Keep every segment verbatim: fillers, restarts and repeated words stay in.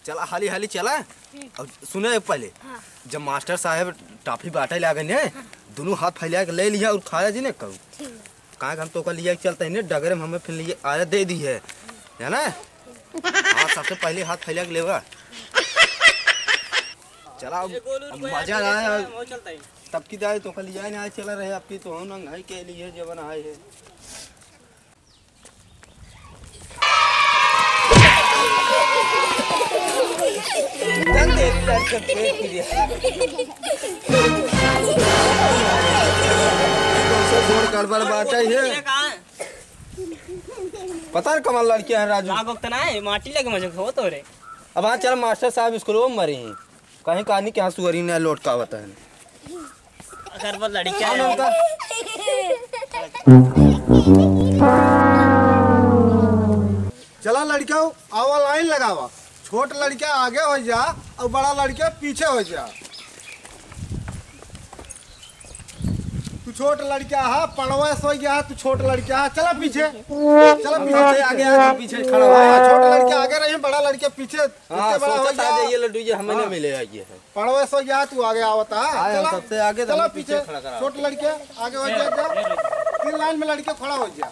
चला, हाली हाली चला। ठीक। और सुने पहले, हाँ। जब मास्टर साहब टाफी बांटे लागे ने, हाँ। दुनू हाथ फैला के ले लिया और खाया जी ने कहू। ठीक। काहे कि हम तोका लिया के चलते हैं ने, डगरे में हमें फिर लिए आया दे दी है, है ना? हाँ, सबसे पहले हाथ फैला के लेवा। चला, अब, अब मजा आया। तब की दाई तोका लिया ना चला रहे, अब की तो हम नंगाई के लिए जवन आए है। चल दे, चल, चल, दे, दे। जोर गड़बड़ बाटे है। पता न कमल लड़किया है राजू। लाग वक्त ना है, माटी लगे मजे हो तो रे। अब हाँ चल मास्टर साहब स्कूल में मरी हैं। कहीं कहानी के हाँ सुअरी ने लोट का होता है। अगर वो लड़किया है। उनका। चला लड़किया, आवा लाइन लगावा। छोट लड़किया आगे हो जा और बड़ा लड़किया पीछे हो जा। तू छोट लड़का हा, पड़वा सोई गया हा, तू छोट लड़का हा, चला पीछे, चला पीछे, सबसे आगे, आगे पीछे खड़ा हुआ। हाँ, छोट लड़का आगे रही, बड़ा लड़का पीछे, हाँ, इतने बड़ा हो सोचा था गया। ये लड्डू ये हमें हाँ। ना मिले, आइए है। पड़वा सोई गया हा, तू आगे आवता हा, आए हम चला, सबसे आगे, तो चला हमें पीछे पीछे, खड़ा करा। छोट लड़का आगे हो जा, जा। तीन लाइन में लड़का खड़ा हो जा।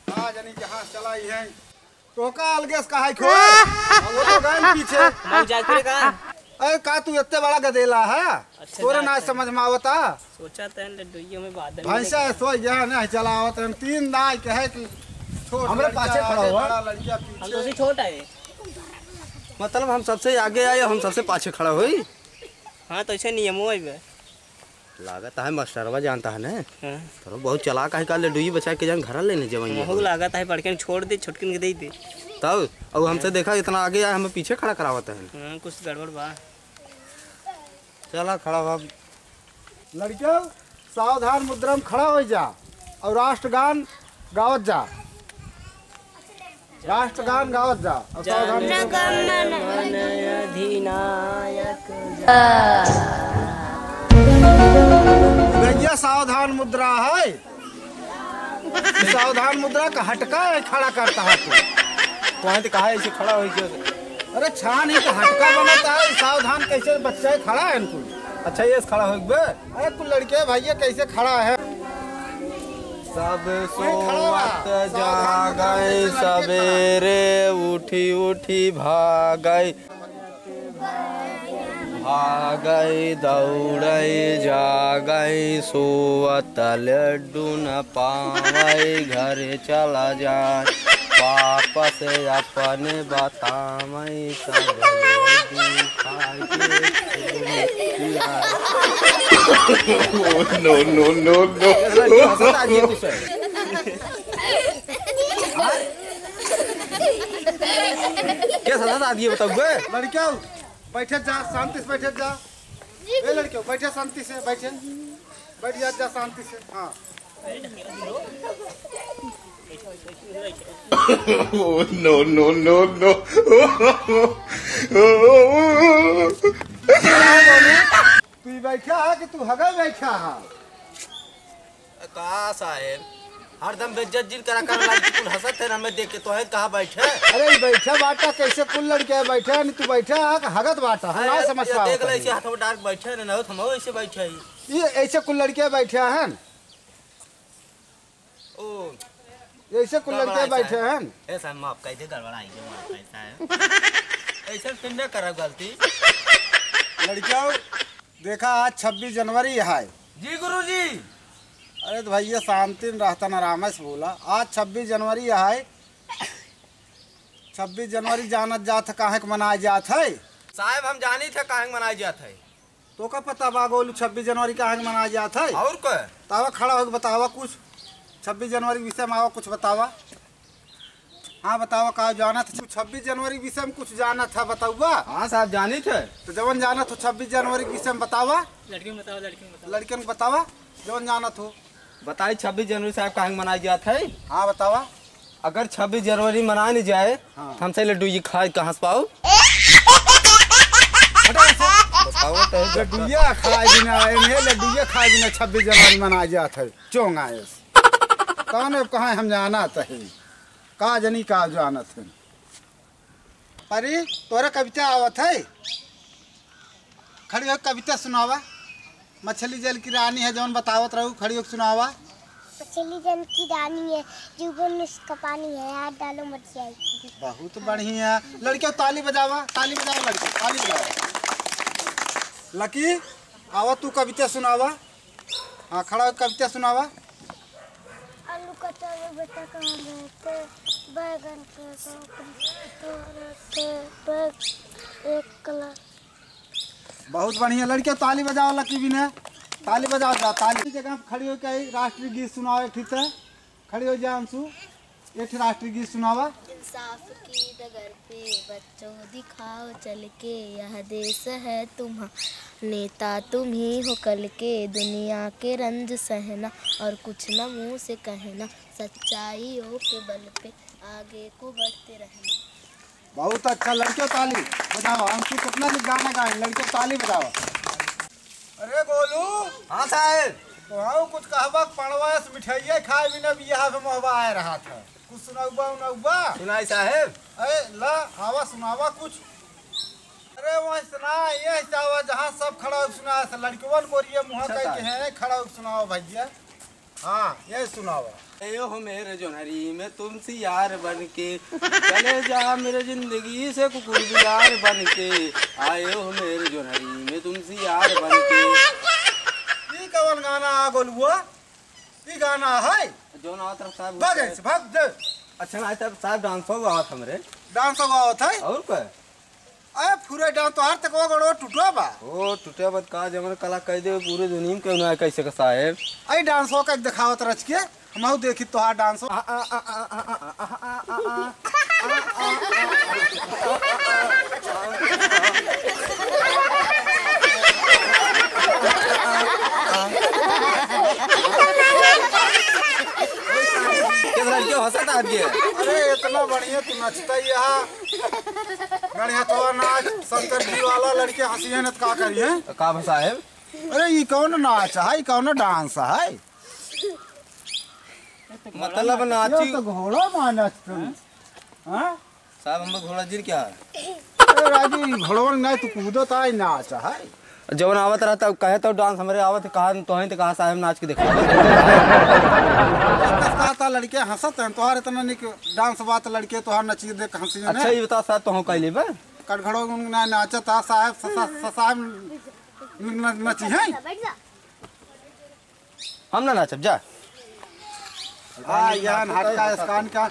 हाँ, जानी कि हाँ, चला ही है। तोहका अलगे से कहाई खोए। वो तो गए पीछे। मौजा करे का? अरे का तू इतने बड़ा गदेला है? अच्छा, तोरे ना जाता है। समझ में आवता। सोचा तो है लड्डुइयों में बादल में भैंसा देखा। सो गया ना चलावत है। तीन दाई कहे कि छोट हमरे लड़का पाछे खड़ा आगे, हुआ। बड़ा लड़का हम तो पीछे। उसी छोट है। मतलब हम सबसे आगे आए, हम सबसे पाछे खड़ा हुई। हाँ, तो ऐसे नियमो है बे। लागत है मास्टरवा जानता है ने। हाँ। चलो, बहुत चालाक है, का लड्डुई बचा के जान घर लेने जवाई है। हमहू लागत है बड़कन छोड़ दे, छोटकन के दे दे। तब अब हमसे हाँ। देखा इतना आगे आए, हमें पीछे खड़ा करावत है। हाँ, कुछ गड़बड़ बा। चला खड़ा हुआ। लड़कियों, सावधान मुद्रा में खड़ा हो जा और राष्ट्रगान गावत जा। राष्ट्रगान गावत जा। और सावधान। जनगण मन अधिनायक। भैया, सावधान मुद्रा है। सावधान मुद्रा का हटका है, खड़ा करता है तू। कौन तो कहा ऐसे खड़ा हो गया? अरे, छान ही तो हटका बनाता है, सावधान कैसे बच्चा है, खड़ा है इनको। अच्छा, ये खड़ा हो गया। अरे कुल लड़के भैया कैसे खड़ा है? सब वही खड़ा हुआ। सोवत जागै, सबेरे उठी उठी भागै। भागै दौड़ै जागै, सोवत लड्डू न पावै, घरे चला जाए, वापस अपने बतावै, सब लड्डू खाए के दुनिया। No, no, no, no। क्या सजा था ये बताओ बे? लड़कियों, बैठे जा, शांति से बैठे जा। ए लड़कियों, बैठे शांति से, बैठे। बैठ जा, जा शांति से। हाँ। Oh, no, no, no, no। तू बैठा है कि तू हगे बैठा है? का साहेब, हरदम बेइज्जत जिन करा कर लाग, कुल हंसत है ना हमें देख के, तो है कहाँ बैठे? अरे, ई बैठा बाटा, कैसे कुल लड़के बैठे हैं, तू बैठा है कि हगत बाटा, हम अरे, ना समझ ये पावत देख ले, है। ऐसे हाथ में डाल के बैठे हैं, ना हो, हम ऐसे बैठे हैं। ये ऐसे कुल लड़के बैठे हैं। ओ, ऐसे कुल लड़के बैठे हैं। ए साहब, माफ कर दे, गड़बड़ा है, माफ कर साहब। ऐसे फिर न करब गलती। लड़कियों, देखा, आज छब्बीस जनवरी है। जी गुरुजी। अरे तो भैया, शांति में रहता ना, आराम से बोला। आज छब्बीस जनवरी है। छब्बीस जनवरी जानत जात है, काहे के मनाए जात है? साहब, हम जानी थे काहे के मनाए जात है। तो का पता बा गोलू, छब्बीस जनवरी काहे के मनाए जात है? और का? तावा खड़ा होके बतावा कुछ, छब्बीस जनवरी के विषय में आवा कुछ बतावा। हाँ बतावा, का जानत है? छब्बीस जनवरी के विषय में कुछ जानत है, बतावा। हाँ साहब, जानी थे। तो जवन जानत हो छब्बीस जनवरी के विषय में बतावा। लड़कियों को बतावा, लड़कियों को बतावा। लड़कियों को बतावा, जवन जानत हो। बताई, छब्बीस जनवरी साहब काहे के मनाई जात है? हाँ बतावा। अगर छब्बीस जनवरी मनाए नहीं जाए, हाँ। तो हमसे लड्डू ये खाए कहाँ से पाओ? बताओ तो। लड्डुइया खाए बिना, इन्हें लड्डुइया खाए बिना छब्बीस जनवरी मनाए जात है। चोंगा है। कौन है, कहाँ हम जानत है? का जनी का जानत है? परी, तोहरे कविता आवत है? खड़ी होके कविता सुनावा। मछली जल की रानी है, जौन बतावत रहू, खड़ी होके सुनावा। मछली जल की रानी है, जुबन उसका पानी है, हाथ डालो मर जाएगी। बहुत बढ़िया। लड़कियों, ताली बजावा, ताली बजावा लड़कियों, ताली बजावा। लकी, आवा तू कविता सुनावा। हाँ, खड़ा होके कविता सुनावा। आलू कटोरे बेटा कहाँ गए थे? बैगन के टोकरी, तोरे के बैग एक कलर। बहुत बढ़िया लड़कियों, ताली बजाओ लकी बिने, ताली बजाओ जा, ताली। जगह खड़ी होके राष्ट्रीय गीत सुनाओ एक ठे से। खड़ी हो जा अंशु, एक ठे राष्ट्रीय गीत सुनावा। इंसाफ की डगर पे बच्चों दिखाओ चल के, यह देश है तुम्हारा, नेता तुम ही हो कल के, दुनिया के रंज सहना और कुछ न मुँह से कहना, सच्चाइयों के बल पे आगे को बढ़ते रहना। बहुत अच्छा लड़कियों, ताली बजाओ। अंशु कितना भी गाना गाए, लड़कियों ताली बजाओ। अरे गोलू। हाँ साहेब। तोहू कुछ कहबा, पड़वा से मिठाइया खाए बिना बियाह में मोहबा आए रहा था। कुछ सुनाउबा उनाउबा? सुनाई साहेब। अरे ला, आवा सुनावा कुछ। अरे वही सुना, ये चावा जहाँ सब खड़ा हो सुना, लड़कवन कोरिया मुँह अच्छा कह के साहेब। हैं, खड़ा हो सुनाओ भैया। हाँ, ये सुनाओ। आए हो मेरे जोनरी में तुमसे यार बन के, चले जा मेरे जिंदगी से कुकुर बिलार बन के, आए हो मेरे जोनरी में तुमसे यार बन के। ई कवन गाना आ गोलुआ? ई गाना है? जौन आवत रहा साहब, भाग ऐसे, भाग दे। अच्छा ना, तब साहब डांस हो आवत हमरे। डांस हो आवत है? और का? अरे फुरे डांस, तोहार तक वो गोड़ो टूटो बा। ओ, टूटे बा का, जवन कला कह दे पूरे दुनिया में केहू ना कैसे का साहेब। अरे डांस हो का देखावत रच के, हमहू देखी तोहार डांस हो। के लड़के हंसत आपके? अरे इतना बढ़िया तू नचता ही यहाँ। गणिया तो नाच, शंकर जी वाला लड़के हंसी है न त का करी है? का बा साहेब? अरे ई कौन नाच है, ई कौन डांस है? मतलब नाची। यो तो घोड़ा मानस तू। हाँ? साहब, हम घोड़ा जिन क्या है? अरे राजू, ई घोड़वन नहीं, तू कूदत आई नाच है। जवन आवत रहता, कहे तो डांस हमरे आवत, कहा तो है, तो कहा साहब नाच के देखा। कहा था लड़के हंसत हैं, तोहार इतना निक डांस बात लड़के तोहार नचिए देख हंसी अच्छा, ने। ये बता साहब, तो हम कहली बा? कटघड़ो ना नाचत आ साहब, स-, स-, स-, साहब न-, न-, नची है। हम ना नाचब जा। आ, यान हटका स्कान का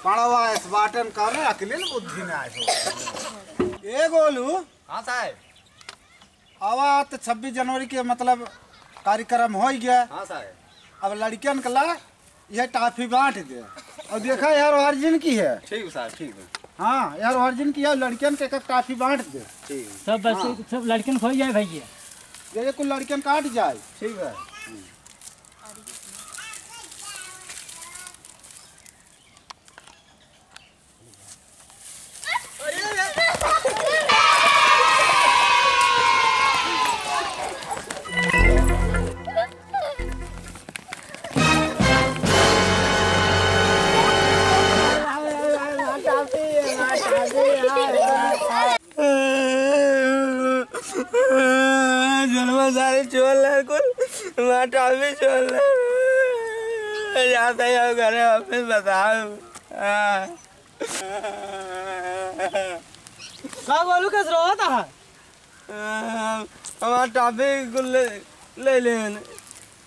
पड़वा स्पाटन करे अकलिल बुद्धि ना आए हो। ए गोलू। हाँ साहब। आवा तो छब्बीस जनवरी के मतलब कार्यक्रम हो ही गया। हाँ साहब। अब लड़कियन के ला यह टाफी बांट दे। और देखा यार, origin की है। ठीक है साहब, ठीक है। हाँ यार, origin की है, लड़कियन के एक एक टाफी बांट दे। ठीक है। सब बस हाँ। सब लड़कियन खो जाए भैया। ये कुल लड़कियन काट जाए। ठीक है। जनवा सारे छोड़ ले कुल, माटा भी छोड़ ले। जाता ही हम घरे वापस बताओ। हाँ। का बोलू, कस रोता है? हमार टाफी कुल ले, ले लेन।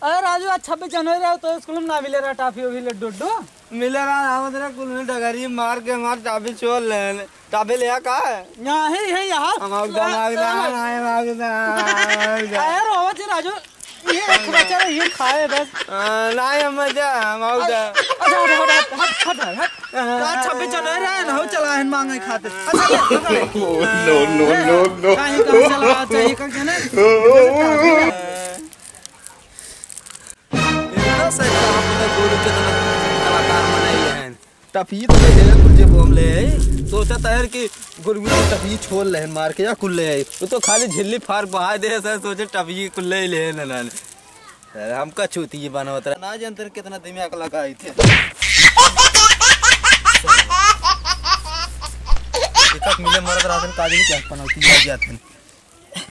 अरे राजू, आज छब्बीस जनवरी रहे तो स्कूल में ना मिले रहा टाफी, ओफी, लड्डू, उड्डू? मिले रहा, हम तेरा कुल में डगरी मार के हमार टाफी छोड़ लेन। टाफी ले आ का? यहाँ है, है यहाँ। हम आउदा, हम आउदा, हम आउदा, हम आउदा। अरे रोवा जी राजू, ये एक बच्चा रहे, ये खाए बस। आ, नहीं, हम मजा, हम आउदा। अच्छा, हट, हट, हट। का छब्बीस जनवरी रहे ना, हो चला है मांगे खातिर। अच्छा, ले, पकड़ ले। No, no, no, no। काहे, काहे चला, चाहिए करके ना? इतना से कहाँ पता गोलू कितना कलाकार बनाई है। टफी तो ले ले, कुल जे बम ले आई। सोचा था यार कि गोलू की टफी छोड़ ले मार के या कुल ले आई। वो तो खाली झिल्ली फार बहा दे, सर, सोचे टफी कुल ले ले ना, ना। अरे हमका चूती बनवत रहा। ना जानते कितना दिमाग लगाई थे। मिले मरद रहतन, का जानी का पनौती आ जात हन।